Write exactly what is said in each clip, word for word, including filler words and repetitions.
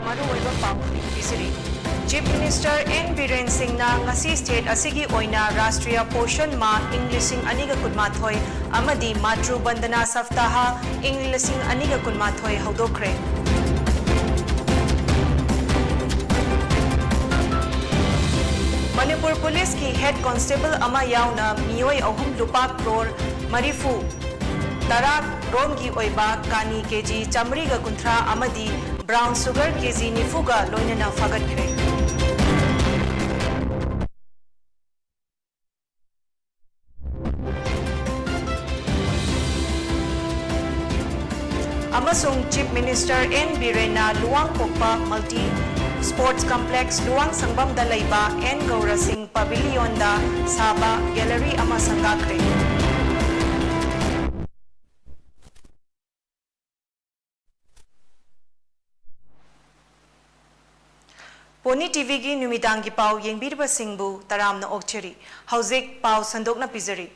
ꯃꯔꯨꯑꯣꯏꯕ ꯄꯥꯎ ꯄꯤꯖꯔꯤ꯫ Chief Minister N Biren ꯁꯤꯡꯅ ꯉꯁꯤ state ꯑꯁꯤꯒꯤ ꯑꯣꯏꯅ ꯔꯥꯁꯇ꯭ꯔꯤꯌꯥ ꯄꯣꯁꯟ ꯃꯥ ꯏꯪ ꯂꯤꯁꯤꯡ ꯑꯅꯤꯒ ꯀꯨꯟꯃꯥꯊꯣꯏ ꯑꯃꯗꯤ ꯃꯥꯇ꯭ꯔꯨ ꯕꯟꯗꯅꯥ ꯁꯞꯇꯥꯍꯥ ꯏꯪ ꯂꯤꯁꯤꯡ ꯑꯅꯤꯒ ꯀꯨꯟꯃꯥꯊꯣꯏ ꯍꯧꯗꯣꯛꯈ꯭ꯔꯦ꯫ ꯃꯅꯤꯄꯨꯔ ꯄꯨꯂꯤꯁꯀꯤ head constable ꯑꯃ ꯌꯥꯎꯅ ꯃꯤꯑꯣꯏ ꯑꯍꯨꯝ ꯂꯨꯄꯥ ꯀ꯭ꯔꯣꯔ ꯃꯔꯤꯐꯨ ꯇꯔꯥ ꯔꯣꯝꯒꯤ ꯑꯣꯏꯕ ꯀꯥꯅꯤ ꯀꯦꯖꯤ ꯆꯥꯃꯔꯤꯒ ꯀꯨꯟꯊ꯭ꯔꯥ ꯑꯃꯗꯤ brown sugar ꯀꯦꯖꯤ ꯅꯤꯐꯨꯒ ꯂꯣꯏꯅꯅ ꯐꯥꯒꯠꯈ꯭ꯔꯦ꯫ ꯑꯃꯁꯨꯡ Chief Minister N ꯕꯤꯔꯦꯟꯅ ꯂꯨꯋꯥꯡꯄꯣꯛꯄ Multi Sports Complex ꯂꯨꯋꯥꯡꯁꯪꯕꯝꯗ ꯂꯩꯕ N ꯒꯧꯔ ꯁꯤꯡ Pavilionꯗ ꯁꯥꯕ gallery ꯑꯃ ꯁꯪꯒꯥꯈ꯭ꯔꯦ꯫ Pony TVꯒꯤ ꯅꯨꯃꯤꯗꯥꯡꯒꯤ ꯄꯥꯎ ꯌꯦꯡꯕꯤꯔꯤꯕꯁꯤꯡꯕꯨ ꯇꯔꯥꯝꯅ ꯑꯣꯛꯆꯔꯤ꯫ ꯍꯧꯖꯤꯛ ꯄꯥꯎ ꯁꯟꯗꯣꯛꯅ ꯄꯤꯖꯔꯤ꯫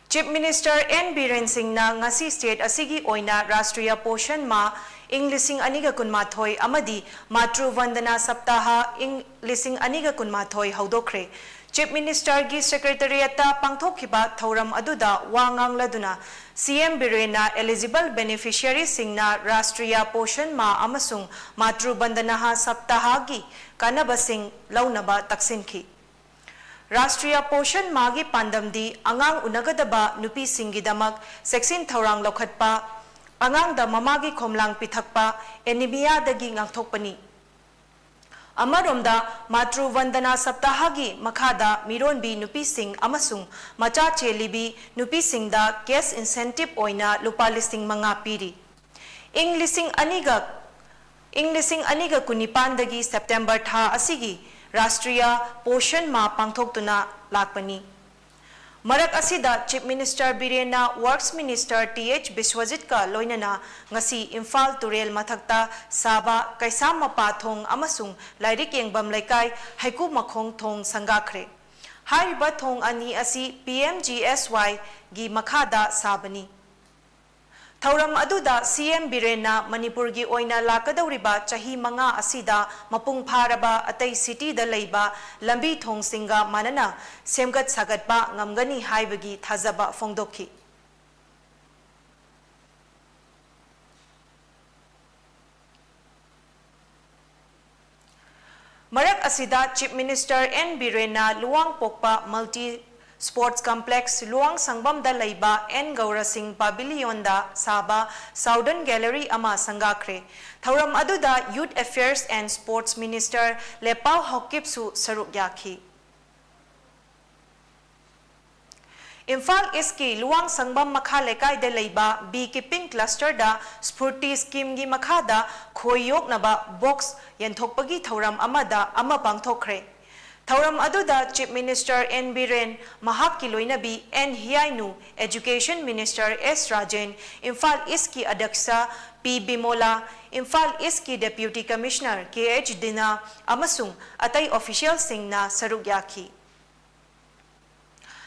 Chief Minister N ꯕꯤꯔꯦꯟ ꯁꯤꯡꯅ ꯉꯁꯤ state ꯑꯁꯤꯒꯤ ꯑꯣꯏꯅ ꯔꯥꯁꯇ꯭ꯔꯤꯌꯥ ꯄꯣꯁꯟ ꯃꯥ ꯏꯪ ꯂꯤꯁꯤꯡ ꯑꯅꯤꯒ ꯀꯨꯟꯃꯥꯊꯣꯏ ꯑꯃꯗꯤ ꯃꯥꯇ꯭ꯔꯨ ꯚꯟꯗꯅꯥ ꯁꯞꯇꯥꯍꯥ ꯏꯪ ꯂꯤꯁꯤꯡ ꯑꯅꯤꯒ ꯀꯨꯟꯃꯥꯊꯣꯏ ꯍꯧꯗꯣꯛꯈ꯭ꯔꯦ꯫ Chief Ministerꯒꯤ Secretariatꯇ ꯄꯥꯡꯊꯣꯛꯈꯤꯕ ꯊꯧꯔꯝ ꯑꯗꯨꯗ ꯋꯥ ꯉꯥꯡꯂꯗꯨꯅ C M ꯕꯤꯔꯦꯟꯅ eligible beneficiaryꯁꯤꯡꯅ Rashtriya Poshan ꯃꯥ ꯑꯃꯁꯨꯡ ꯃꯥꯇ꯭ꯔꯨ ꯚꯟꯗꯅꯥꯍꯥ ꯁꯞꯇꯥꯍꯥꯒꯤ ꯀꯥꯟꯅꯕꯁꯤꯡ ꯂꯧꯅꯕ ꯇꯛꯁꯤꯟꯈꯤ꯫ ꯔꯥꯁꯇ꯭ꯔꯤꯌꯥ ꯄꯣꯁꯟ ꯃꯥꯒꯤ ꯄꯥꯟꯗꯝꯗꯤ ꯑꯉꯥꯡ ꯎꯅꯒꯗꯕ ꯅꯨꯄꯤꯁꯤꯡꯒꯤꯗꯃꯛ ꯆꯦꯛꯁꯤꯟ ꯊꯧꯔꯥꯡ ꯂꯧꯈꯠꯄ, ꯑꯉꯥꯡꯗ ꯃꯃꯥꯒꯤ ꯈꯣꯝꯂꯥꯡ ꯄꯤꯊꯛꯄ, anemiaꯗꯒꯤ ꯉꯥꯛꯊꯣꯛꯄꯅꯤ꯫ ꯑꯃꯔꯣꯝꯗ, ꯃꯥꯇ꯭ꯔꯨ ꯚꯟꯗꯅꯥ ꯁꯞꯇꯥꯍꯥꯒꯤ ꯃꯈꯥꯗ ꯃꯤꯔꯣꯟꯕꯤ ꯅꯨꯄꯤꯁꯤꯡ ꯑꯃꯁꯨꯡ ꯃꯆꯥ ꯆꯦꯜꯂꯤꯕꯤ ꯅꯨꯄꯤꯁꯤꯡꯗ cash incentive ꯑꯣꯏꯅ ꯂꯨꯄꯥ ꯂꯤꯁꯤꯡ ꯃꯉꯥ ꯄꯤꯔꯤ꯫ ꯏꯪ ꯂꯤꯁꯤꯡ ꯑꯅꯤꯒ, ꯏꯪ ꯂꯤꯁꯤꯡ ꯑꯅꯤꯒ ꯀꯨꯟꯅꯤꯄꯥꯟꯗꯒꯤ September ꯊꯥ ꯑꯁꯤꯒꯤ ꯔꯥꯁꯇ꯭ꯔꯤꯌꯥ ꯄꯣꯁꯟ ꯃꯥ ꯄꯥꯡꯊꯣꯛꯇꯨꯅ ꯂꯥꯛꯄꯅꯤ꯫ ꯃꯔꯛ ꯑꯁꯤꯗ Chief Minister ꯕꯤꯔꯦꯟꯅ Works Minister T H ꯕꯤꯁ꯭ꯋꯖꯤꯠꯀ ꯂꯣꯏꯅꯅ ꯉꯁꯤ ꯏꯝꯐꯥꯜ ꯇꯨꯔꯦꯜ ꯃꯊꯛꯇ ꯁꯥꯕ ꯀꯩꯁꯥꯝ ꯃꯄꯥ ꯊꯣꯡ ꯑꯃꯁꯨꯡ ꯂꯥꯏꯔꯤꯛ ꯌꯦꯡꯐꯝ ꯂꯩꯀꯥꯏ ꯍꯩꯀꯨ ꯃꯈꯣꯡ ꯊꯣꯡ ꯁꯪꯒꯥꯈ꯭ꯔꯦ꯫ ꯍꯥꯏꯔꯤꯕ ꯊꯣꯡ ꯑꯅꯤ ꯑꯁꯤ P M G S Yꯒꯤ ꯃꯈꯥꯗ ꯁꯥꯕꯅꯤ꯫ ꯊꯧꯔꯝ ꯑꯗꯨꯗ ꯁꯤ ꯑꯦꯝ ꯕꯤꯔꯦꯟꯅ ꯃꯅꯤꯄꯨꯔꯒꯤ ꯑꯣꯏꯅ ꯂꯥꯛꯀꯗꯧꯔꯤꯕ ꯆꯍꯤ ꯃꯉꯥ ꯑꯁꯤꯗ ꯃꯄꯨꯡ ꯐꯥꯔꯕ ꯑꯇꯩ ꯁꯤꯇꯤꯗ ꯂꯩꯕ ꯂꯝꯕꯤ ꯊꯣꯡꯁꯤꯡꯒ ꯃꯥꯟꯅꯅ ꯁꯦꯝꯒꯠ ꯁꯥꯒꯠꯄ ꯉꯝꯒꯅꯤ ꯍꯥꯏꯕꯒꯤ ꯊꯥꯖꯕ ꯐꯣꯡꯗꯣꯛꯈꯤ꯫ ꯃꯔꯛ ꯑꯁꯤꯗ Chief Minister ꯑꯦꯟ ꯕꯤꯔꯦꯟꯅ ꯂꯨꯋꯥꯡꯄꯣꯛꯄ Multi Sports Complex ꯂꯨꯋꯥꯡꯁꯪꯕꯝꯗ ꯂꯩꯕ ꯑꯦꯟ ꯒꯧꯔꯁꯤꯡ ꯄꯥꯕꯤꯂꯤꯌꯣꯟꯗ ꯁꯥꯕ Southern Gallery ꯑꯃ ꯁꯪꯒꯥꯈ꯭ꯔꯦ꯫ ꯊꯧꯔꯝ ꯑꯗꯨꯗ Youth Affairs and Sports Minister ꯂꯦꯄꯥꯎ ꯍꯥꯎꯀꯤꯞꯁꯨ ꯁꯔꯨꯛ ꯌꯥꯈꯤ꯫ ꯏꯝꯐꯥꯜ ꯏꯁꯀꯤ ꯂꯨꯋꯥꯡꯁꯪꯕꯝ ꯃꯈꯥ ꯂꯩꯀꯥꯏꯗ ꯂꯩꯕ Bee Keeping Clusterꯗ Spurti Schemeꯒꯤ ꯃꯈꯥꯗ ꯈꯣꯏ ꯌꯣꯛꯅꯕ box ꯌꯦꯟꯊꯣꯛꯄꯒꯤ ꯊꯧꯔꯝ ꯑꯃꯗ ꯑꯃ ꯄꯥꯡꯊꯣꯛꯈ꯭ꯔꯦ꯫ ꯊꯧꯔꯝ ꯑꯗꯨꯗ Chief Minister ꯑꯦꯟ ꯕꯤꯔꯦꯟ, ꯃꯍꯥꯛꯀꯤ ꯂꯣꯏꯅꯕꯤ ꯑꯦꯟ ꯍꯤꯌꯥꯏꯅꯨ, Education Minister ꯑꯦꯁ ꯔꯥꯖꯦꯟ, ꯏꯝꯐꯥꯜ ꯏꯁꯀꯤ ꯑꯗ꯭ꯌꯛꯁ ꯄꯤ ꯕꯤꯃꯣꯂꯥ, ꯏꯝꯐꯥꯜ ꯏꯁꯀꯤ Deputy Commissioner ꯀꯦ ꯑꯩꯆ ꯗꯤꯅꯥ ꯑꯃꯁꯨꯡ ꯑꯇꯩ officialꯁꯤꯡꯅ ꯁꯔꯨꯛ ꯌꯥꯈꯤ꯫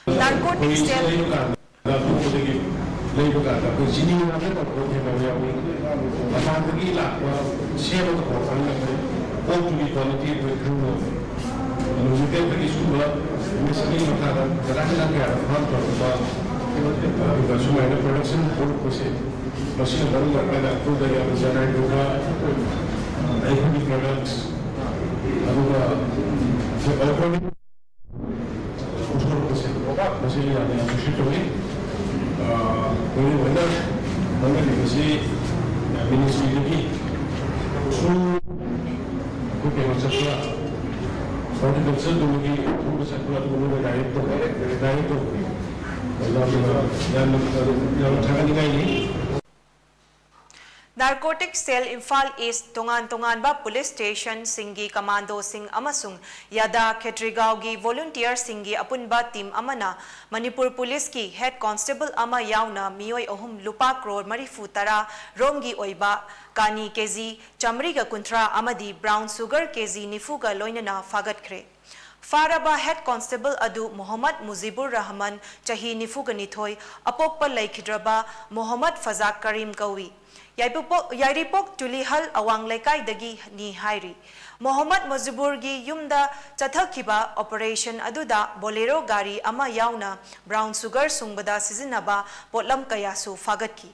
Narcotic ꯑꯩꯈꯣꯏ cell ꯂꯩꯕ ꯀꯥꯟꯗ, ꯄꯣꯛꯄꯗꯒꯤ ꯂꯩꯕ ꯀꯥꯟꯗ ꯑꯩꯈꯣꯏ ꯖꯤꯅꯤ ꯉꯥꯛꯇ ꯇꯧꯕ ꯊꯦꯡꯅꯕ ꯌꯥꯎꯏ꯫ ꯃꯄꯥꯟꯗꯒꯤ ꯂꯥꯛꯄ ꯁꯦꯝꯃꯒ ꯄꯨꯔꯛꯄꯅꯤꯅ ꯑꯩꯈꯣꯏ ꯄꯣꯠꯇꯨꯒꯤ quality ꯑꯩꯈꯣꯏ ꯈꯪꯕ ꯉꯝꯃꯤ꯫ ꯑꯗꯣ ꯍꯧꯖꯤꯛꯇꯤ ꯑꯩꯈꯣꯏꯒꯤ ꯁꯤꯒꯨꯝꯕ ꯃꯦꯆꯤꯟꯒꯤ ꯃꯈꯥꯗ ꯖꯒꯥ ꯖꯒꯥ ꯀꯌꯥꯗ farm ꯇꯧꯔꯛꯄ, ꯑꯗꯨꯒ ꯁꯨꯃꯥꯏꯅ production ꯍꯧꯔꯛꯄꯁꯦ, ꯃꯁꯤꯅ ꯃꯔꯝ ꯑꯣꯏꯔꯀꯥꯟꯗ ꯑꯩꯈꯣꯏꯗ ꯌꯥꯝꯅ ꯖꯅꯥꯏ ꯑꯣꯏꯕ ꯑꯩꯈꯣꯏꯒꯤ products, ꯑꯗꯨꯒ ꯄꯨꯊꯣꯔꯛꯄꯁꯦ, ꯃꯁꯤ ꯌꯥꯝꯅ appreciate ꯇꯧꯏ꯫ ꯑꯥ, ꯃꯔꯨ ꯑꯣꯏꯅ ꯂꯧꯅꯔꯤꯕꯁꯤ ministryꯗꯒꯤ ꯁꯨꯝ ꯑꯩꯈꯣꯏ ꯀꯩꯅꯣ ꯆꯠꯄ, horticultureꯗꯨꯃꯒꯤ ꯈꯨꯝꯕ ꯆꯠꯄ ꯑꯗꯨꯒꯨꯝꯕꯗ direct ꯇꯧꯕ, direct ꯇꯧꯕꯅꯤ꯫ ꯌꯥꯝꯅ, ꯌꯥꯝꯅ, ꯌꯥꯝꯅ ꯊꯥꯒꯠꯅꯤꯡꯉꯥꯏꯅꯤ꯫ Narcotic Cell ꯏꯝꯐꯥꯜ ꯏꯁ, ꯇꯣꯉꯥꯟ ꯇꯣꯉꯥꯟꯕ police stationꯁꯤꯡꯒꯤ commandoꯁꯤꯡ ꯑꯃꯁꯨꯡ ꯌꯥꯗꯥ ꯈꯦꯇ꯭ꯔꯤꯒꯥꯎꯒꯤ volunteerꯁꯤꯡꯒꯤ ꯑꯄꯨꯟꯕ team ꯑꯃꯅ ꯃꯅꯤꯄꯨꯔ ꯄꯨꯂꯤꯁꯀꯤ head constable ꯑꯃ ꯌꯥꯎꯅ ꯃꯤꯑꯣꯏ ꯑꯍꯨꯝ ꯂꯨꯄꯥ ꯀ꯭ꯔꯣꯔ ꯃꯔꯤꯐꯨ ꯇꯔꯥ ꯔꯣꯝꯒꯤ ꯑꯣꯏꯕ ꯀꯥꯅꯤ ꯀꯦꯖꯤ ꯆꯥꯃꯔꯤꯒ ꯀꯨꯟꯊ꯭ꯔꯥ ꯑꯃꯗꯤ brown sugar ꯀꯦꯖꯤ ꯅꯤꯐꯨꯒ ꯂꯣꯏꯅꯅ ꯐꯥꯒꯠꯈ꯭ꯔꯦ꯫ ꯐꯥꯔꯕ head constable ꯑꯗꯨ ꯃꯣꯍꯝꯃꯗ ꯃꯨꯖꯤꯕꯨꯔ ꯔꯍꯃꯟ, ꯆꯍꯤ ꯅꯤꯐꯨꯒ ꯅꯤꯊꯣꯏ, ꯑꯄꯣꯛꯄ ꯂꯩꯈꯤꯗ꯭ꯔꯕ ꯃꯣꯍꯝꯃꯗ ꯐꯖꯥꯛ ꯀꯔꯤꯝ ꯀꯧꯏ꯫ ꯌꯥꯏꯄꯣꯛ-, ꯌꯥꯏꯔꯤꯄꯣꯛ ꯆꯨꯂꯤꯍꯜ ꯑꯋꯥꯡ ꯂꯩꯀꯥꯏꯗꯒꯤꯅꯤ ꯍꯥꯏꯔꯤ꯫ ꯃꯣꯍꯝꯃꯗ ꯃꯨꯖꯤꯕꯨꯔꯒꯤ ꯌꯨꯝꯗ ꯆꯠꯊꯈꯤꯕ operation ꯑꯗꯨꯗ Bolero ꯒꯥꯔꯤ ꯑꯃ ꯌꯥꯎꯅ brown sugar ꯁꯨꯡꯕꯗ ꯁꯤꯖꯤꯟꯅꯕ ꯄꯣꯠꯂꯝ ꯀꯌꯥꯁꯨ ꯐꯥꯒꯠꯈꯤ꯫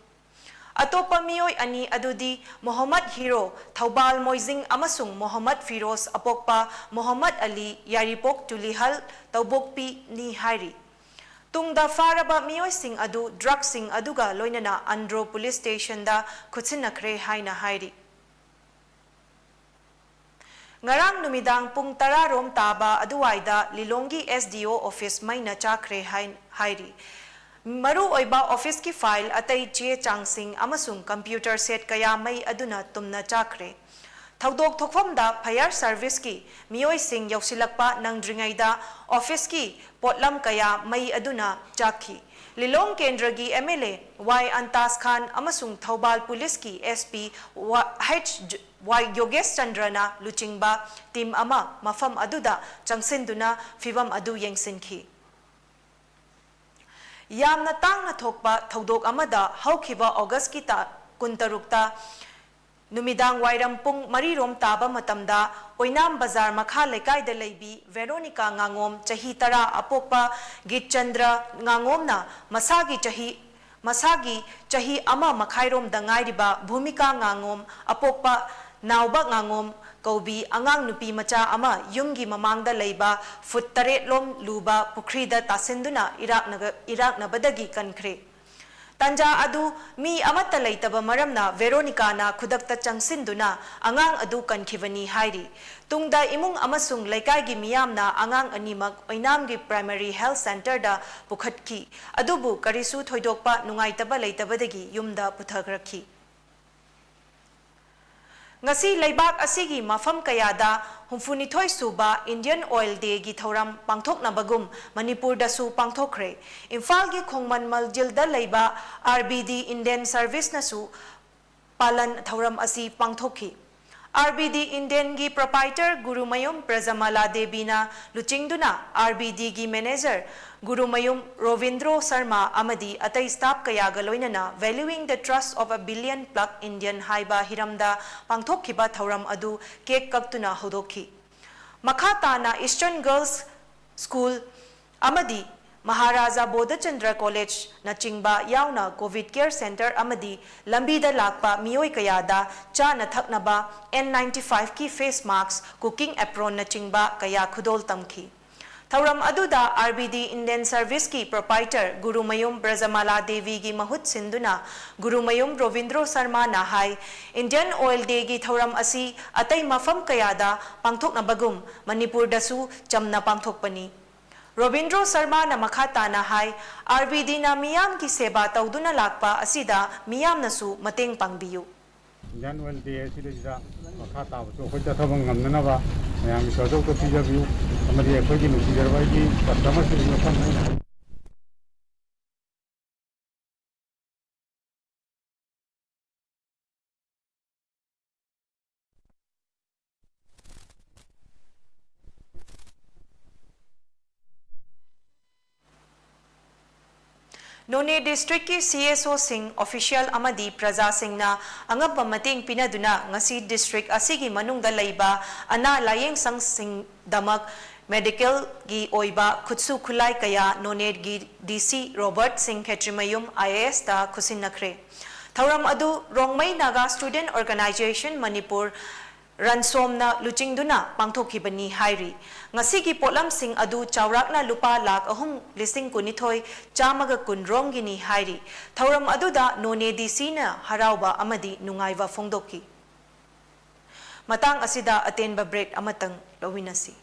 ꯑꯇꯣꯞꯄ ꯃꯤꯑꯣꯏ ꯑꯅꯤ ꯑꯗꯨꯗꯤ ꯃꯣꯍꯝꯃꯗ ꯍꯤꯔꯣ, ꯊꯧꯕꯥꯜ ꯃꯣꯏꯖꯤꯡ, ꯑꯃꯁꯨꯡ ꯃꯣꯍꯝꯃꯗ ꯐꯤꯔꯣꯖ, ꯑꯄꯣꯛꯄ ꯃꯣꯍꯝꯃꯗ ꯑꯂꯤ, ꯌꯥꯏꯔꯤꯄꯣꯛ ꯆꯨꯂꯤꯍꯜ ꯇꯧꯕꯣꯛꯄꯤꯅꯤ ꯍꯥꯏꯔꯤ꯫ ꯇꯨꯡꯗ ꯐꯥꯔꯕ ꯃꯤꯑꯣꯏꯁꯤꯡ ꯑꯗꯨ drugꯁꯤꯡ ꯑꯗꯨꯒ ꯂꯣꯏꯅꯅ ꯑꯟꯗ꯭ꯔꯣ police stationꯗ ꯈꯨꯠꯁꯤꯟꯅꯈ꯭ꯔꯦ ꯍꯥꯏꯅ ꯍꯥꯏꯔꯤ꯫ ꯉꯔꯥꯡ ꯅꯨꯃꯤꯗꯥꯡ ꯄꯨꯡ ꯇꯔꯥ ꯔꯣꯝ ꯇꯥꯕ ꯑꯗꯨꯋꯥꯏꯗ ꯂꯤꯂꯣꯡꯒꯤ S D O office ꯃꯩꯅ ꯆꯥꯛꯈ꯭ꯔꯦ ꯍꯥꯏ-, ꯍꯥꯏꯔꯤ꯫ ꯃꯔꯨꯑꯣꯏꯕ officeꯀꯤ file, ꯑꯇꯩ ꯆꯦ ꯆꯥꯡꯁꯤꯡ ꯑꯃꯁꯨꯡ computer set ꯀꯌꯥ ꯃꯩ ꯑꯗꯨꯅ ꯇꯨꯝꯅ ꯆꯥꯛꯈ꯭ꯔꯦ꯫ ꯊꯧꯗꯣꯛ ꯊꯣꯛꯐꯝꯗ fire serviceꯀꯤ ꯃꯤꯑꯣꯏꯁꯤꯡ ꯌꯧꯁꯤꯜꯂꯛꯄ ꯅꯪꯗ꯭ꯔꯤꯉꯩꯗ officeꯀꯤ ꯄꯣꯠꯂꯝ ꯀꯌꯥ ꯃꯩ ꯑꯗꯨꯅ ꯆꯥꯛꯈꯤ꯫ ꯂꯤꯂꯣꯡ ꯀꯦꯟꯗ꯭ꯔꯒꯤ M L A Y ꯑꯟꯇꯥꯖ ꯈꯥꯟ ꯑꯃꯁꯨꯡ ꯊꯧꯕꯥꯜ policeꯀꯤ S P ꯋꯥ-, H ꯋꯥꯏ ꯌꯣꯒꯦꯁ ꯆꯟꯗ꯭ꯔꯅ ꯂꯨꯆꯤꯡꯕ team ꯑꯃ ꯃꯐꯝ ꯑꯗꯨꯗ ꯆꯪꯁꯤꯟꯗꯨꯅ ꯐꯤꯚꯝ ꯑꯗꯨ ꯌꯦꯡꯁꯤꯟꯈꯤ꯫ ꯌꯥꯝꯅ ꯇꯥꯡꯅ ꯊꯣꯛꯄ ꯊꯧꯗꯣꯛ ꯑꯃꯗ ꯍꯧꯈꯤꯕ Augustꯀꯤ ꯇꯥ-, ꯀꯨꯟꯇꯔꯨꯛꯇ ꯅꯨꯃꯤꯗꯥꯡ ꯋꯥꯏꯔꯝ ꯄꯨꯡ ꯃꯔꯤ ꯔꯣꯝ ꯇꯥꯕ ꯃꯇꯝꯗ ꯑꯣꯏꯅꯥꯝ ꯕꯖꯥꯔ ꯃꯈꯥ ꯂꯩꯀꯥꯏꯗ ꯂꯩꯕꯤ ꯚꯦꯔꯣꯅꯤꯀꯥ ꯉꯥꯉꯣꯝ, ꯆꯍꯤ ꯇꯔꯥ, ꯑꯄꯣꯛꯄ ꯒꯤꯠꯆꯟꯗ꯭ꯔ ꯉꯥꯉꯣꯝꯅ ꯃꯁꯥꯒꯤ ꯆꯍꯤ, ꯃꯁꯥꯒꯤ ꯆꯍꯤ ꯑꯃ ꯃꯈꯥꯏꯔꯣꯝꯗ ꯉꯥꯏꯔꯤꯕ ꯚꯨꯃꯤꯀꯥ ꯉꯥꯉꯣꯝ, ꯑꯄꯣꯛꯄ ꯅꯥꯎꯕ ꯉꯥꯉꯣꯝ ꯀꯧꯕꯤ ꯑꯉꯥꯡ ꯅꯨꯄꯤ ꯃꯆꯥ ꯑꯃ ꯌꯨꯝꯒꯤ ꯃꯃꯥꯡꯗ ꯂꯩꯕ ꯐꯨꯠ ꯇꯔꯦꯠ ꯂꯣꯝ ꯂꯨꯕ ꯄꯨꯈ꯭ꯔꯤꯗ ꯇꯥꯁꯤꯟꯗꯨꯅ ꯏꯔꯥꯛꯅꯒ-, ꯏꯔꯥꯛꯅꯕꯗꯒꯤ ꯀꯟꯈ꯭ꯔꯦ꯫ ꯇꯥꯟꯖꯥ ꯑꯗꯨ ꯃꯤ ꯑꯃꯠꯇ ꯂꯩꯇꯕ ꯃꯔꯝꯅ ꯚꯦꯔꯣꯅꯤꯀꯥꯅ ꯈꯨꯗꯛꯇ ꯆꯪꯁꯤꯟꯗꯨꯅ ꯑꯉꯥꯡ ꯑꯗꯨ ꯀꯟꯈꯤꯕꯅꯤ ꯍꯥꯏꯔꯤ꯫ ꯇꯨꯡꯗ ꯏꯃꯨꯡ ꯑꯃꯁꯨꯡ ꯂꯩꯀꯥꯏꯒꯤ ꯃꯤꯌꯥꯝꯅ ꯑꯉꯥꯡ ꯑꯅꯤꯃꯛ ꯑꯣꯏꯅꯥꯝꯒꯤ Primary Health Centreꯗ ꯄꯨꯈꯠꯈꯤ꯫ ꯑꯗꯨꯕꯨ ꯀꯔꯤꯁꯨ ꯊꯣꯏꯗꯣꯛꯄ ꯅꯨꯡꯉꯥꯏꯇꯕ ꯂꯩꯇꯕꯗꯒꯤ ꯌꯨꯝꯗ ꯄꯨꯊꯈ꯭ꯔꯛꯈꯤ꯫ ꯉꯁꯤ ꯂꯩꯕꯥꯛ ꯑꯁꯤꯒꯤ ꯃꯐꯝ ꯀꯌꯥꯗ ꯍꯨꯝꯐꯨꯅꯤꯊꯣꯏ ꯁꯨꯕ Indian Oil Dayꯒꯤ ꯊꯧꯔꯝ ꯄꯥꯡꯊꯣꯛꯅꯕꯒꯨꯝ ꯃꯅꯤꯄꯨꯔꯗꯁꯨ ꯄꯥꯡꯊꯣꯛꯈ꯭ꯔꯦ꯫ ꯏꯝꯐꯥꯜꯒꯤ ꯈꯣꯡꯃꯟ ꯃꯜꯖꯤꯜꯗ ꯂꯩꯕ R B D Indian Serviceꯅꯁꯨ ꯄꯥꯂꯟ ꯊꯧꯔꯝ ꯑꯁꯤ ꯄꯥꯡꯊꯣꯛꯈꯤ꯫ ꯑꯥꯔ ꯕꯤ ꯗꯤ ꯏꯟꯗꯤꯌꯟꯒꯤ ꯄ꯭ꯔꯣꯄꯥꯏꯇꯔ ꯒꯨꯔꯨꯃꯌꯨꯝ ꯕ꯭ꯔꯖꯃꯥꯂꯥ ꯗꯦꯕꯤꯅ ꯂꯨꯆꯤꯡꯗꯨꯅ R B ꯗꯤꯒꯤ manager Gurumayum Robindro Sharma ꯑꯃꯗꯤ ꯑꯇꯩ ꯁ꯭ꯇꯥꯐ ꯀꯌꯥꯒ ꯂꯣꯏꯅꯅ Valuing the Trust of a Billion Plus Indian ꯍꯥꯏꯕ ꯍꯤꯔꯝꯗ ꯄꯥꯡꯊꯣꯛꯈꯤꯕ ꯊꯧꯔꯝ ꯑꯗꯨ ꯀꯦꯛ ꯀꯛꯇꯨꯅ ꯍꯧꯗꯣꯛꯈꯤ꯫ ꯃꯈꯥ ꯇꯥꯅ Eastern Girls School ꯑꯃꯗꯤ ꯃꯍꯥꯔꯥꯖꯥ ꯕꯣꯙꯆꯟꯗ꯭ꯔ ꯀꯣꯂꯦꯖꯅꯆꯤꯡꯕ ꯌꯥꯎꯅ ꯀꯣꯚꯤꯗ ꯀꯦꯌꯔ ꯁꯦꯟꯇꯔ ꯑꯃꯗꯤ ꯂꯝꯕꯤꯗ ꯂꯥꯛꯄ ꯃꯤꯑꯣꯏ ꯀꯌꯥꯗ ꯆꯥꯅ ꯊꯛꯅꯕ ꯑꯦꯟ ꯅꯥꯏꯟꯇꯤ ꯐꯥꯏꯚꯀꯤ ꯐꯦꯁ ꯃꯥꯁꯛ, ꯀꯨꯀꯤꯡ ꯑꯦꯄ꯭ꯔꯣꯟꯅꯆꯤꯡꯕ ꯀꯌꯥ ꯈꯨꯗꯣꯜ ꯇꯝꯈꯤ꯫ ꯊꯧꯔꯝ ꯑꯗꯨꯗ ꯑꯥꯔ ꯕꯤ ꯗꯤ ꯏꯟꯗꯤꯌꯟ ꯁꯔꯚꯤꯁꯀꯤ ꯄ꯭ꯔꯣꯄꯥꯏꯇꯔ ꯒꯨꯔꯨꯃꯌꯨꯝ ꯕ꯭ꯔꯖꯃꯥꯂꯥ ꯗꯦꯕꯤꯒꯤ ꯃꯍꯨꯠ ꯁꯤꯟꯗꯨꯅ ꯒꯨꯔꯨꯃꯌꯨꯝ ꯔꯣꯕꯤꯟꯗ꯭ꯔꯣ ꯁꯔꯃꯥꯅ ꯍꯥꯏ, ꯏꯟꯗꯤꯌꯟ ꯑꯣꯏꯜ ꯗꯦꯒꯤ ꯊꯧꯔꯝ ꯑꯁꯤ ꯑꯇꯩ ꯃꯐꯝ ꯀꯌꯥꯗ ꯄꯥꯡꯊꯣꯛꯅꯕꯒꯨꯝ ꯃꯅꯤꯄꯨꯔꯗꯁꯨ ꯆꯝꯅ ꯄꯥꯡꯊꯣꯛꯄꯅꯤ꯫ ꯔꯣꯕꯤꯟꯗ꯭ꯔꯣ ꯁꯔꯃꯥꯅ ꯃꯈꯥ ꯇꯥꯅ ꯍꯥꯏ, ꯑꯥꯔ ꯕꯤ ꯗꯤꯅ ꯃꯤꯌꯥꯝꯒꯤ ꯁꯦꯕꯥ ꯇꯧꯗꯨꯅ ꯂꯥꯛꯄ ꯑꯁꯤꯗ ꯃꯤꯌꯥꯝꯅꯁꯨ ꯃꯇꯦꯡ ꯄꯥꯡꯕꯤꯌꯨ꯫ ꯏꯟꯗꯤꯌꯟ ꯑꯣꯏꯜ ꯗꯦ ꯑꯁꯤꯗꯩꯁꯤꯗ ꯃꯈꯥ ꯇꯥꯕꯁꯨ ꯑꯩꯈꯣꯏ ꯆꯠꯊꯕ ꯉꯝꯅꯅꯕ ꯃꯌꯥꯝꯒꯤ ꯁꯍꯖꯣꯛꯇ ꯄꯤꯖꯕꯤꯌꯨ, ꯑꯃꯗꯤ ꯑꯩꯈꯣꯏꯒꯤ ꯅꯨꯡꯁꯤꯖꯔꯕ ꯑꯩꯒꯤ ꯀꯁꯇꯃꯔꯁꯤꯡꯒꯤ ꯃꯐꯝ ꯑꯩꯅ ꯅꯣꯅꯦ ꯗꯤꯁꯇ꯭ꯔꯤꯛꯀꯤ ꯁꯤ ꯑꯦꯁ ꯑꯣꯁꯤꯡ, ꯑꯣꯐꯤꯁꯤꯌꯦꯜ ꯑꯃꯗꯤ ꯄ꯭ꯔꯖꯥꯁꯤꯡꯅ ꯑꯉꯝꯕ ꯃꯇꯦꯡ ꯄꯤꯅꯗꯨꯅ ꯉꯁꯤ ꯗꯤꯁꯇ꯭ꯔꯤꯛ ꯑꯁꯤꯒꯤ ꯃꯅꯨꯡꯗ ꯂꯩꯕ ꯑꯅꯥ ꯂꯥꯌꯦꯡ ꯁꯪꯁꯤꯡꯗꯃꯛ ꯃꯦꯗꯤꯀꯦꯜꯒꯤ ꯑꯣꯏꯕ ꯈꯨꯠꯁꯨ ꯈꯨꯠꯂꯥꯏ ꯀꯌꯥ ꯅꯣꯅꯦꯒꯤ ꯗꯤ ꯁꯤ ꯔꯣꯕꯔꯠ ꯁꯤꯡ ꯈꯦꯇ꯭ꯔꯤꯃꯌꯨꯝ ꯑꯥꯏ ꯑꯦ ꯑꯦꯁꯇ ꯈꯨꯠꯁꯤꯟꯅꯈ꯭ꯔꯦ꯫ ꯊꯧꯔꯝ ꯑꯗꯨ ꯔꯣꯡꯃꯩ ꯅꯥꯒꯥ ꯁ꯭ꯇꯨꯗꯦꯟꯠ ꯑꯣꯔꯒꯅꯥꯏꯖꯦꯁꯟ ꯃꯅꯤꯄꯨꯔ, ꯔꯟꯁꯣꯝꯅ ꯂꯨꯆꯤꯡꯗꯨꯅ ꯄꯥꯡꯊꯣꯛꯈꯤꯕꯅꯤ ꯍꯥꯏꯔꯤ꯫ ꯉꯁꯤꯒꯤ ꯄꯣꯠꯂꯝꯁꯤꯡ ꯑꯗꯨ ꯆꯥꯎꯔꯥꯛꯅ ꯂꯨꯄꯥ ꯂꯥꯈ ꯑꯍꯨꯝ ꯂꯤꯁꯤꯡ ꯀꯨꯟꯅꯤꯊꯣꯏ ꯆꯥꯝꯃꯒ ꯀꯨꯟ ꯔꯣꯝꯒꯤꯅꯤ ꯍꯥꯏꯔꯤ꯫ ꯊꯧꯔꯝ ꯑꯗꯨꯗ ꯅꯣꯅꯦ ꯗꯤ ꯁꯤꯅ ꯍꯔꯥꯎꯕ ꯑꯃꯗꯤ ꯅꯨꯡꯉꯥꯏꯕ ꯐꯣꯡꯗꯣꯛꯈꯤ꯫ ꯃꯇꯥꯡ ꯑꯁꯤꯗ ꯑꯇꯦꯟꯕ ꯕ꯭ꯔꯦꯛ ꯑꯃꯇꯪ ꯂꯧꯃꯤꯟꯅꯁꯤ꯫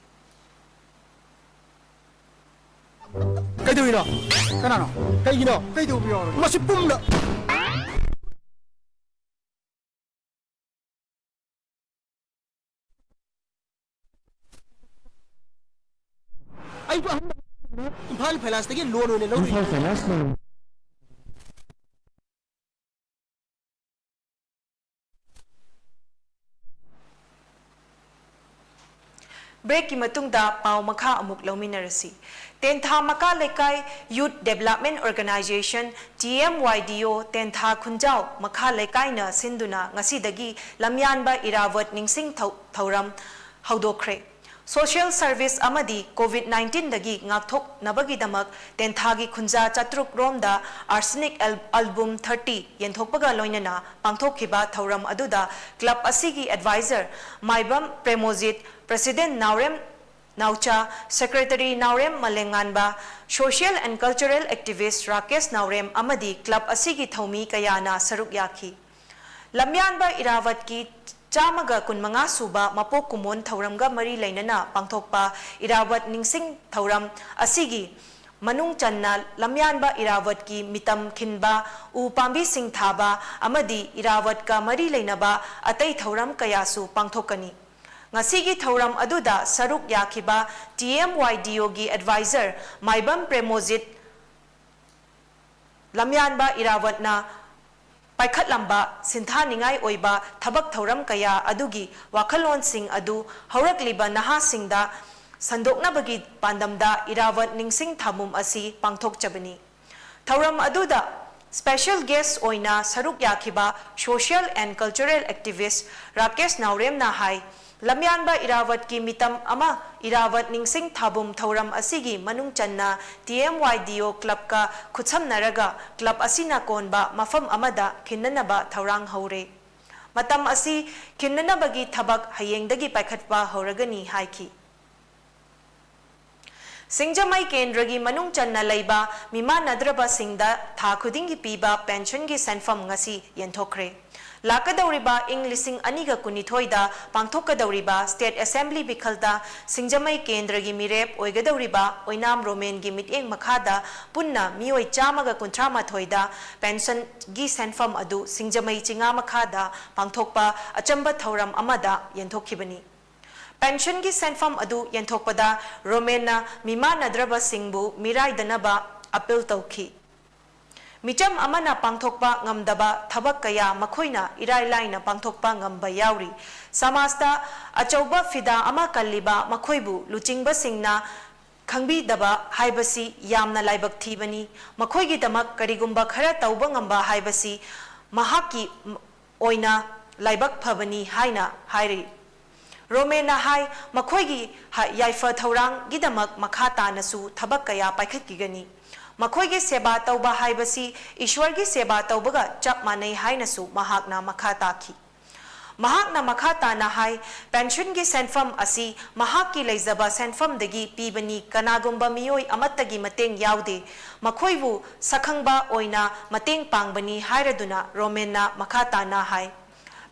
ꯀꯩꯗꯧꯔꯤꯅꯣ? ꯀꯅꯥꯅꯣ? ꯀꯩꯒꯤꯅꯣ? ꯀꯩꯗꯧꯕ ꯌꯥꯎꯔꯒꯦ? ꯃꯁꯤ ꯄꯨꯝꯅ ꯑꯩꯕꯨ ꯑꯍꯥꯟꯕ ꯏꯝꯐꯥꯜ ꯐꯥꯏꯅꯥꯟꯁꯇꯒꯤ ꯂꯣꯟ ꯑꯣꯏꯅ ꯂꯧꯔꯤ꯫ ꯏꯝꯐꯥꯜ ꯐꯥꯏꯅꯥꯟꯁꯅ Breakꯀꯤ ꯃꯇꯨꯡꯗ ꯄꯥꯎ ꯃꯈꯥ ꯑꯃꯨꯛ ꯂꯧꯃꯤꯟꯅꯔꯁꯤ꯫ ꯇꯦꯟꯊꯥ ꯃꯈꯥ ꯂꯩꯀꯥꯏ Youth Development Organization, T M Y D O, ꯇꯦꯟꯊꯥ ꯈꯨꯟꯖꯥꯎ ꯃꯈꯥ ꯂꯩꯀꯥꯏꯅ ꯁꯤꯟꯗꯨꯅ ꯉꯁꯤꯗꯒꯤ ꯂꯝꯌꯥꯟꯕ ꯏꯔꯥꯕꯠ ꯅꯤꯡꯁꯤꯡ ꯊꯧ-, ꯊꯧꯔꯝ ꯍꯧꯗꯣꯛꯈ꯭ꯔꯦ꯫ Social service ꯑꯃꯗꯤ COVID nineteen ꯗꯒꯤ ꯉꯥꯛꯊꯣꯛꯅꯕꯒꯤꯗꯃꯛ ꯇꯦꯟꯊꯥꯒꯤ ꯈꯨꯟꯖꯥ ꯆꯥꯇ꯭ꯔꯨꯛ ꯔꯣꯝꯗ Arsenic Al-, Album thirty ꯌꯦꯟꯊꯣꯛꯄꯒ ꯂꯣꯏꯅꯅ ꯄꯥꯡꯊꯣꯛꯈꯤꯕ ꯊꯧꯔꯝ ꯑꯗꯨꯗ club ꯑꯁꯤꯒꯤ advisor Maibam ꯄ꯭ꯔꯦꯃꯣꯖꯤꯠ, president Naorem ꯅꯥꯎꯆꯥ, secretary Naorem ꯃꯂꯦꯉꯥꯟꯕ, social and cultural activist Rakesh ꯅꯥꯎꯔꯦꯝ ꯑꯃꯗꯤ club ꯑꯁꯤꯒꯤ ꯊꯧꯃꯤ ꯀꯌꯥꯅ ꯁꯔꯨꯛ ꯌꯥꯈꯤ꯫ ꯂꯝꯌꯥꯟꯕ ꯏꯔꯥꯕꯠꯀꯤ ꯆꯥꯝꯃꯒ ꯀꯨꯟꯃꯉꯥ ꯁꯨꯕ ꯃꯄꯣꯛ ꯀꯨꯝꯑꯣꯟ ꯊꯧꯔꯝꯒ ꯃꯔꯤ ꯂꯩꯅꯅ ꯄꯥꯡꯊꯣꯛꯄ ꯏꯔꯥꯕꯠ ꯅꯤꯡꯁꯤꯡ ꯊꯧꯔꯝ ꯑꯁꯤꯒꯤ ꯃꯅꯨꯡ ꯆꯟꯅ ꯂꯝꯌꯥꯟꯕ ꯏꯔꯥꯕꯠꯀꯤ ꯃꯤꯇꯝ ꯈꯤꯟꯕ, ꯎ ꯄꯥꯝꯕꯤꯁꯤꯡ ꯊꯥꯕ ꯑꯃꯗꯤ ꯏꯔꯥꯕꯠꯀ ꯃꯔꯤ ꯂꯩꯅꯕ ꯑꯇꯩ ꯊꯧꯔꯝ ꯀꯌꯥꯁꯨ ꯄꯥꯡꯊꯣꯛꯀꯅꯤ꯫ ꯉꯁꯤꯒꯤ ꯊꯧꯔꯝ ꯑꯗꯨꯗ ꯁꯔꯨꯛ ꯌꯥꯈꯤꯕ T M Y D O ꯒꯤ advisor ꯃꯥꯏꯕꯝ ꯄ꯭ꯔꯦꯃꯣꯖꯤꯠ, ꯂꯝꯌꯥꯟꯕ ꯏꯔꯥꯕꯠꯅ ꯄꯥꯏꯈꯠꯂꯝꯕ ꯁꯤꯟꯊꯥꯅꯤꯡꯉꯥꯏ ꯑꯣꯏꯕ ꯊꯕꯛ ꯊꯧꯔꯝ ꯀꯌꯥ ꯑꯗꯨꯒꯤ ꯋꯥꯈꯜꯂꯣꯟꯁꯤꯡ ꯑꯗꯨ ꯍꯧꯔꯛꯂꯤꯕ ꯅꯍꯥꯁꯤꯡꯗ ꯁꯟꯗꯣꯛꯅꯕꯒꯤ ꯄꯥꯟꯗꯝꯗ ꯏꯔꯥꯕꯠ ꯅꯤꯡꯁꯤꯡ ꯊꯥꯕꯨꯝ ꯑꯁꯤ ꯄꯥꯡꯊꯣꯛꯆꯕꯅꯤ꯫ ꯊꯧꯔꯝ ꯑꯗꯨꯗ special guest ꯑꯣꯏꯅ ꯁꯔꯨꯛ ꯌꯥꯈꯤꯕ social and cultural activist Rakesh ꯅꯥꯎꯔꯦꯝꯅ ꯍꯥꯏ, ꯂꯝꯌꯥꯟꯕ ꯏꯔꯥꯕꯠꯀꯤ ꯃꯤꯇꯝ ꯑꯃ ꯏꯔꯥꯕꯠ ꯅꯤꯡꯁꯤꯡ ꯊꯥꯕꯨꯝ ꯊꯧꯔꯝ ꯑꯁꯤꯒꯤ ꯃꯅꯨꯡ ꯆꯟꯅ T M Y D O clubꯀ ꯈꯨꯠꯁꯝꯅꯔꯒ club ꯑꯁꯤꯅ ꯀꯣꯟꯕ ꯃꯐꯝ ꯑꯃꯗ ꯈꯤꯟꯅꯅꯕ ꯊꯧꯔꯥꯡ ꯍꯧꯔꯦ꯫ ꯃꯇꯝ ꯑꯁꯤ ꯈꯤꯟꯅꯅꯕꯒꯤ ꯊꯕꯛ ꯍꯌꯦꯡꯗꯒꯤ ꯄꯥꯏꯈꯠꯄ ꯍꯧꯔꯒꯅꯤ ꯍꯥꯏꯈꯤ꯫ ꯁꯤꯡꯖꯃꯩ ꯀꯦꯟꯗ꯭ꯔꯒꯤ ꯃꯅꯨꯡ ꯆꯟꯅ ꯂꯩꯕ ꯃꯤꯃꯥꯟꯅꯗ꯭ꯔꯕꯁꯤꯡꯗ ꯊꯥ ꯈꯨꯗꯤꯡꯒꯤ ꯄꯤꯕ pensionꯒꯤ ꯁꯦꯟꯐꯝ ꯉꯁꯤ ꯌꯦꯟꯊꯣꯛꯈ꯭ꯔꯦ꯫ ꯂꯥꯛꯀꯗꯧꯔꯤꯕ ꯏꯪ ꯂꯤꯁꯤꯡ ꯑꯅꯤꯒ ꯀꯨꯟꯅꯤꯊꯣꯏꯗ ꯄꯥꯡꯊꯣꯛꯀꯗꯧꯔꯤꯕ state assembly ꯃꯤꯈꯜꯗ ꯁꯤꯡꯖꯃꯩ ꯀꯦꯟꯗ꯭ꯔꯒꯤ ꯃꯤꯔꯦꯞ ꯑꯣꯏꯒꯗꯧꯔꯤꯕ ꯑꯣꯏꯅꯥꯝ ꯔꯣꯃꯦꯟꯒꯤ ꯃꯤꯠꯌꯦꯡ ꯃꯈꯥꯗ ꯄꯨꯟꯅ ꯃꯤꯑꯣꯏ ꯆꯥꯝꯃꯒ ꯀꯨꯟꯊ꯭ꯔꯥ ꯃꯥꯊꯣꯏꯗ pensionꯒꯤ ꯁꯦꯟꯐꯝ ꯑꯗꯨ ꯁꯤꯡꯖꯃꯩ ꯆꯤꯉꯥ ꯃꯈꯥꯗ ꯄꯥꯡꯊꯣꯛꯄ ꯑꯆꯝꯕ ꯊꯧꯔꯝ ꯑꯃꯗ ꯌꯦꯟꯊꯣꯛꯈꯤꯕꯅꯤ꯫ Pensionꯒꯤ ꯁꯦꯟꯐꯝ ꯑꯗꯨ ꯌꯦꯟꯊꯣꯛꯄꯗ ꯔꯣꯃꯦꯟꯅ ꯃꯤꯃꯥꯟꯅꯗ꯭ꯔꯕꯁꯤꯡꯕꯨ ꯃꯤꯔꯥꯏꯗꯅꯕ appeal ꯇꯧꯈꯤ꯫ ꯃꯤꯆꯝ ꯑꯃꯅ ꯄꯥꯡꯊꯣꯛꯄ ꯉꯝꯗꯕ ꯊꯕꯛ ꯀꯌꯥ ꯃꯈꯣꯏꯅ ꯏꯔꯥꯏ ꯂꯥꯏꯅ ꯄꯥꯡꯊꯣꯛꯄ ꯉꯝꯕ ꯌꯥꯎꯔꯤ꯫ ꯁꯃꯥꯖꯇ ꯑꯆꯧꯕ ꯐꯤꯗꯥ ꯑꯃ ꯀꯜꯂꯤꯕ ꯃꯈꯣꯏꯕꯨ ꯂꯨꯆꯤꯡꯕꯁꯤꯡꯅ ꯈꯪꯕꯤꯗꯕ ꯍꯥꯏꯕꯁꯤ ꯌꯥꯝꯅ ꯂꯥꯏꯕꯛ ꯊꯤꯕꯅꯤ꯫ ꯃꯈꯣꯏꯒꯤꯗꯃꯛ ꯀꯔꯤꯒꯨꯝꯕ ꯈꯔ ꯇꯧꯕ ꯉꯝꯕ ꯍꯥꯏꯕꯁꯤ ꯃꯍꯥꯛꯀꯤ ꯑꯣꯏꯅ ꯂꯥꯏꯕꯛ ꯐꯕꯅꯤ ꯍꯥꯏꯅ ꯍꯥꯏꯔꯤ꯫ ꯔꯣꯃꯦꯟꯅ ꯍꯥꯏ, ꯃꯈꯣꯏꯒꯤ ꯍ-, ꯌꯥꯏꯐ ꯊꯧꯔꯥꯡꯒꯤꯗꯃꯛ ꯃꯈꯥ ꯇꯥꯅꯁꯨ ꯊꯕꯛ ꯀꯌꯥ ꯄꯥꯏꯈꯠꯈꯤꯒꯅꯤ꯫ ꯃꯈꯣꯏꯒꯤ ꯁꯦꯕꯥ ꯇꯧꯕ ꯍꯥꯏꯕꯁꯤ ꯏꯁ꯭ꯋꯔꯒꯤ ꯁꯦꯕꯥ ꯇꯧꯕꯒ ꯆꯞ ꯃꯥꯟꯅꯩ ꯍꯥꯏꯅꯁꯨ ꯃꯍꯥꯛꯅ ꯃꯈꯥ ꯇꯥꯈꯤ꯫ ꯃꯍꯥꯛꯅ ꯃꯈꯥ ꯇꯥꯅ ꯍꯥꯏ, ꯄꯦꯟꯁꯟꯒꯤ ꯁꯦꯟꯐꯝ ꯑꯁꯤ ꯃꯍꯥꯛꯀꯤ ꯂꯩꯖꯕ ꯁꯦꯟꯐꯝꯗꯒꯤ ꯄꯤꯕꯅꯤ, ꯀꯅꯥꯒꯨꯝꯕ ꯃꯤꯑꯣꯏ ꯑꯃꯠꯇꯒꯤ ꯃꯇꯦꯡ ꯌꯥꯎꯗꯦ, ꯃꯈꯣꯏꯕꯨ ꯁꯛꯈꯪꯕ ꯑꯣꯏꯅ ꯃꯇꯦꯡ ꯄꯥꯡꯕꯅꯤ ꯍꯥꯏꯔꯗꯨꯅ ꯔꯣꯃꯦꯟꯅ ꯃꯈꯥ ꯇꯥꯅ ꯍꯥꯏ,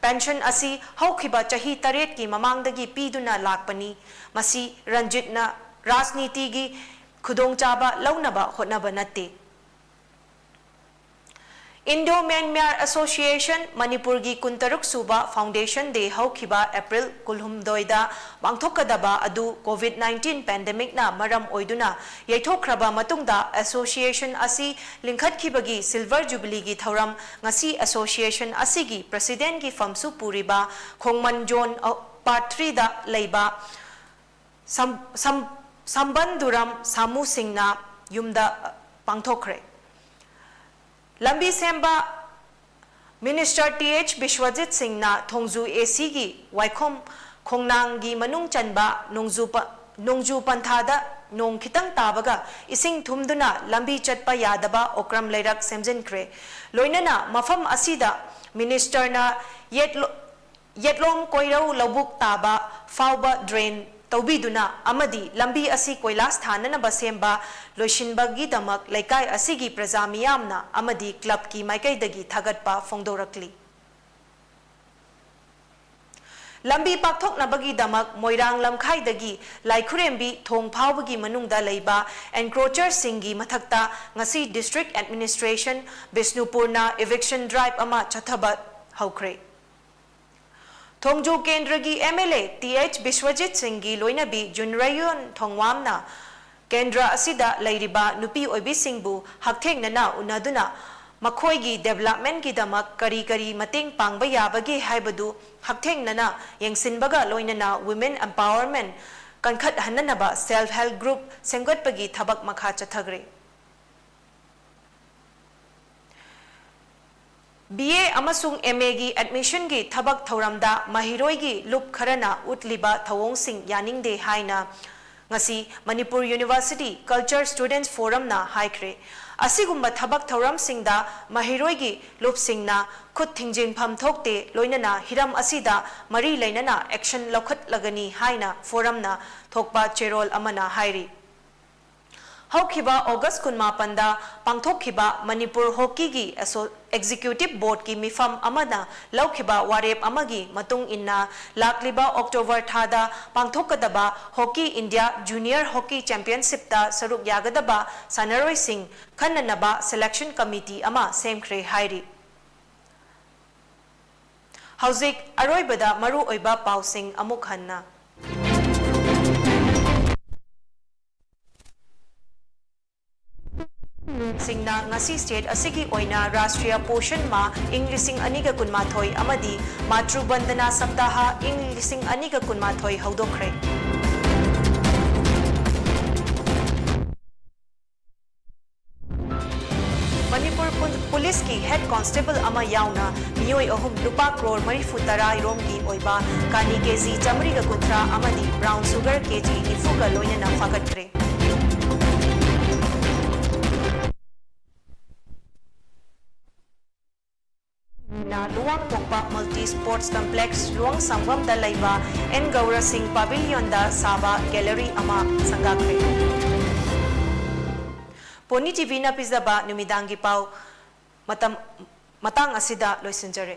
ꯄꯦꯟꯁꯟ ꯑꯁꯤ ꯍꯧꯈꯤꯕ ꯆꯍꯤ ꯇꯔꯦꯠꯀꯤ ꯃꯃꯥꯡꯗꯒꯤ ꯄꯤꯗꯨꯅ ꯂꯥꯛꯄꯅꯤ꯫ ꯃꯁꯤ ꯔꯟꯖꯤꯠꯅ ꯔꯥꯖꯅꯤꯇꯤꯒꯤ ꯈꯨꯗꯣꯡꯆꯥꯕ ꯂꯧꯅꯕ ꯍꯣꯠꯅꯕ ꯅꯠꯇꯦ꯫ Indo Myanmar Association ꯃꯅꯤꯄꯨꯔꯒꯤ ꯀꯨꯟꯇꯔꯨꯛ ꯁꯨꯕ Foundation Day ꯍꯧꯈꯤꯕ ꯑꯦꯄ꯭ꯔꯤꯜ ꯀꯨꯟꯍꯨꯝꯗꯣꯏꯗ ꯄꯥꯡꯊꯣꯛꯀꯗꯕ ꯑꯗꯨ COVID nineteen pandemicꯅ ꯃꯔꯝ ꯑꯣꯏꯗꯨꯅ ꯌꯩꯊꯣꯛꯈ꯭ꯔꯕ ꯃꯇꯨꯡꯗ association ꯑꯁꯤ ꯂꯤꯡꯈꯠꯈꯤꯕꯒꯤ silver jubileeꯒꯤ ꯊꯧꯔꯝ ꯉꯁꯤ association ꯑꯁꯤꯒꯤ presidentꯒꯤ ꯐꯝꯁꯨ ꯄꯨꯔꯤꯕ ꯈꯣꯡꯃꯟ zone part threeꯗ ꯂꯩꯕ ꯁꯝ-, ꯁꯝ-, ꯁꯝꯕꯟꯗꯨꯔꯝ ꯁꯥꯃꯨꯁꯤꯡꯅ ꯌꯨꯝꯗ, ꯑ, ꯄꯥꯡꯊꯣꯛꯈ꯭ꯔꯦ꯫ ꯂꯝꯕꯤ ꯁꯦꯝꯕ Minister ꯇꯤ ꯑꯩꯆ ꯕꯤꯁ꯭ꯋꯖꯤꯠ ꯁꯤꯡꯅ ꯊꯣꯡꯖꯨ ꯑꯦ ꯁꯤꯒꯤ ꯋꯥꯏꯈꯣꯝ ꯈꯣꯡꯅꯥꯡꯒꯤ ꯃꯅꯨꯡ ꯆꯟꯕ ꯅꯣꯡꯖꯨ ꯄ-, ꯅꯣꯡꯖꯨ ꯄꯟꯊꯥꯗ ꯅꯣꯡ ꯈꯤꯇꯪ ꯇꯥꯕꯒ ꯏꯁꯤꯡ ꯊꯨꯝꯗꯨꯅ ꯂꯝꯕꯤ ꯆꯠꯄ ꯌꯥꯗꯕ ꯑꯣꯀ꯭ꯔꯝ ꯂꯩꯔꯛ ꯁꯦꯝꯖꯤꯟꯈ꯭ꯔꯦ꯫ ꯂꯣꯏꯅꯅ ꯃꯐꯝ ꯑꯁꯤꯗ ministerꯅ ꯌꯦꯠꯂꯣ-, ꯌꯦꯠꯂꯣꯝ ꯀꯣꯏꯔꯧ ꯂꯧꯕꯨꯛ ꯇꯥꯕ ꯐꯥꯎꯕ drain ꯇꯧꯕꯤꯗꯨꯅ ꯑꯃꯗꯤ ꯂꯝꯕꯤ ꯑꯁꯤ ꯀꯣꯏꯂꯥꯁ ꯊꯥꯅꯅꯕ ꯁꯦꯝꯕ ꯂꯣꯏꯁꯤꯟꯕꯒꯤꯗꯃꯛ ꯂꯩꯀꯥꯏ ꯑꯁꯤꯒꯤ ꯄ꯭ꯔꯖꯥ ꯃꯤꯌꯥꯝꯅ ꯑꯃꯗꯤ clubꯀꯤ ꯃꯥꯏꯀꯩꯗꯒꯤ ꯊꯥꯒꯠꯄ ꯐꯣꯡꯗꯣꯔꯛꯂꯤ꯫ ꯂꯝꯕꯤ ꯄꯥꯛꯊꯣꯛꯅꯕꯒꯤꯗꯃꯛ ꯃꯣꯏꯔꯥꯡ ꯂꯝꯈꯥꯏꯗꯒꯤ ꯂꯥꯏꯈꯨꯔꯦꯝꯕꯤ ꯊꯣꯡ ꯐꯥꯎꯕꯒꯤ ꯃꯅꯨꯡꯗ ꯂꯩꯕ encroacherꯁꯤꯡꯒꯤ ꯃꯊꯛꯇ ꯉꯁꯤ district administration ꯕꯤꯁꯅꯨꯄꯨꯔꯅ eviction drive ꯑꯃ ꯆꯠꯊꯕ ꯍꯧꯈ꯭ꯔꯦ꯫ ꯊꯣꯡꯖꯨ ꯀꯦꯟꯗ꯭ꯔꯒꯤ M L A T H Biswajit ꯁꯤꯡꯒꯤ ꯂꯣꯏꯅꯕꯤ ꯖꯨꯟꯔꯩꯌꯣꯟ ꯊꯣꯡꯋꯥꯝꯅ ꯀꯦꯟꯗ꯭ꯔ ꯑꯁꯤꯗ ꯂꯩꯔꯤꯕ ꯅꯨꯄꯤ ꯑꯣꯏꯕꯤꯁꯤꯡꯕꯨ ꯍꯛꯊꯦꯡꯅꯅ ꯎꯅꯗꯨꯅ ꯃꯈꯣꯏꯒꯤ developmentꯀꯤꯗꯃꯛ ꯀꯔꯤ ꯀꯔꯤ ꯃꯇꯦꯡ ꯄꯥꯡꯕ ꯌꯥꯕꯒꯦ ꯍꯥꯏꯕꯗꯨ ꯍꯛꯊꯦꯡꯅꯅ ꯌꯦꯡꯁꯤꯟꯕꯒ ꯂꯣꯏꯅꯅ women empowerment ꯀꯟꯈꯠꯍꯟꯅꯅꯕ self help group ꯁꯦꯝꯒꯠꯄꯒꯤ ꯊꯕꯛ ꯃꯈꯥ ꯆꯠꯊꯈ꯭ꯔꯦ꯫ B A ꯑꯃꯁꯨꯡ M Aꯒꯤ admissionꯒꯤ ꯊꯕꯛ ꯊꯧꯔꯝꯗ ꯃꯍꯩꯔꯣꯏꯒꯤ ꯂꯨꯞ ꯈꯔꯅ ꯎꯠꯂꯤꯕ ꯊꯧꯑꯣꯡꯁꯤꯡ ꯌꯥꯅꯤꯡꯗꯦ ꯍꯥꯏꯅ ꯉꯁꯤ ꯃꯅꯤꯄꯨꯔ University Culture Students Forumꯅ ꯍꯥꯏꯈ꯭ꯔꯦ꯫ ꯑꯁꯤꯒꯨꯝꯕ ꯊꯕꯛ ꯊꯧꯔꯝꯁꯤꯡꯗ ꯃꯍꯩꯔꯣꯏꯒꯤ ꯂꯨꯞꯁꯤꯡꯅ ꯈꯨꯠ ꯊꯤꯡꯖꯤꯟꯐꯝ ꯊꯣꯛꯇꯦ, ꯂꯣꯏꯅꯅ ꯍꯤꯔꯝ ꯑꯁꯤꯗ ꯃꯔꯤ ꯂꯩꯅꯅ action ꯂꯧꯈꯠꯂꯒꯅꯤ ꯍꯥꯏꯅ forumꯅ ꯊꯣꯛꯄ ꯆꯦꯔꯣꯜ ꯑꯃꯅ ꯍꯥꯏꯔꯤ꯫ ꯍꯧꯈꯤꯕ August ꯀꯨꯟꯃꯥꯄꯟꯗ ꯄꯥꯡꯊꯣꯛꯈꯤꯕ ꯃꯅꯤꯄꯨꯔ ꯍꯣꯀꯤꯒꯤ ꯑꯦꯁꯣ-, Executive Boardꯀꯤ ꯃꯤꯐꯝ ꯑꯃꯅ ꯂꯧꯈꯤꯕ ꯋꯥꯔꯦꯞ ꯑꯃꯒꯤ ꯃꯇꯨꯡ ꯏꯟꯅ, ꯂꯥꯛꯂꯤꯕ October ꯊꯥꯗ ꯄꯥꯡꯊꯣꯛꯀꯗꯕ Hockey India Junior Hockey Championshipꯇ ꯁꯔꯨꯛ ꯌꯥꯒꯗꯕ ꯁꯥꯟꯅꯔꯣꯏꯁꯤꯡ ꯈꯟꯅꯅꯕ selection committee ꯑꯃ ꯁꯦꯝꯈ꯭ꯔꯦ ꯍꯥꯏꯔꯤ꯫ ꯍꯧꯖꯤꯛ ꯑꯔꯣꯏꯕꯗ ꯃꯔꯨꯑꯣꯏꯕ ꯄꯥꯎꯁꯤꯡ ꯑꯃꯨꯛ ꯍꯟꯅ꯫ ꯁꯤꯡꯅ ꯉꯁꯤ state ꯑꯁꯤꯒꯤ ꯑꯣꯏꯅ ꯔꯥꯁꯇ꯭ꯔꯤꯌꯥ ꯄꯣꯁꯟ ꯃꯥꯍ ꯏꯪ ꯂꯤꯁꯤꯡ ꯑꯅꯤꯒ ꯀꯨꯟꯃꯥꯊꯣꯏ ꯑꯃꯗꯤ ꯃꯥꯇ꯭ꯔꯨ ꯕꯟꯗꯅꯥ ꯁꯞꯇꯥꯍꯥ ꯏꯪ ꯂꯤꯁꯤꯡ ꯑꯅꯤꯒ ꯀꯨꯟꯃꯥꯊꯣꯏ ꯍꯧꯗꯣꯛꯈ꯭ꯔꯦ꯫ ꯃꯅꯤꯄꯨꯔ ꯄꯨ-, ꯄꯨꯂꯤꯁꯀꯤ head constable ꯑꯃ ꯌꯥꯎꯅ ꯃꯤꯑꯣꯏ ꯑꯍꯨꯝ ꯂꯨꯄꯥ ꯀ꯭ꯔꯣꯔ ꯃꯔꯤꯐꯨ ꯇꯔꯥ ꯔꯣꯝꯒꯤ ꯑꯣꯏꯕ ꯀꯥꯅꯤ K G ꯆꯥꯃꯔꯤꯒ ꯀꯨꯟꯊ꯭ꯔꯥ ꯑꯃꯗꯤ brown sugar K G ꯅꯤꯐꯨꯒ ꯂꯣꯏꯅꯅ ꯐꯥꯒꯠꯈ꯭ꯔꯦ꯫ ꯅ ꯂꯨꯋꯥꯡꯄꯣꯛꯄ Multi Sports Complex ꯂꯨꯋꯥꯡꯁꯪꯕꯝꯗ ꯂꯩꯕ N ꯒꯧꯔ ꯁꯤꯡ Pavilionꯗ ꯁꯥꯕ gallery ꯑꯃ ꯁꯪꯒꯥꯈ꯭ꯔꯦ꯫ ꯄꯣꯅꯤ TVꯅ ꯄꯤꯖꯕ ꯅꯨꯃꯤꯗꯥꯡꯒꯤ ꯄꯥꯎ ꯃꯇꯝ, ꯃꯇꯥꯡ ꯑꯁꯤꯗ ꯂꯣꯏꯁꯤꯟꯖꯔꯦ꯫